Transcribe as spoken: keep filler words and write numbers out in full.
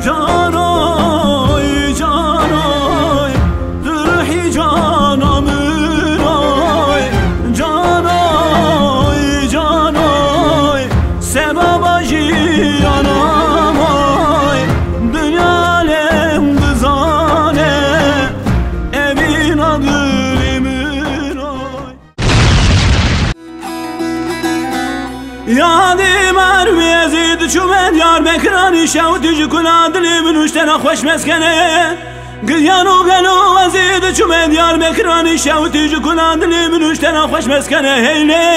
Canoy, canoy, tu ruhî cana min oy. Canoy, canoy, sebaba jiyana min oy. Dinya alem dizane, evîna dilê min oy. Yadê mermê ez ê diçûme Diyarbekir, anî şew tîj kuna dilê min û ji te re xweş meskene. Giyan û gelo ez ê diçûme Diyarbekir, anî şew tîj kuna dilê min û ji te re xweş meskene. Heylê.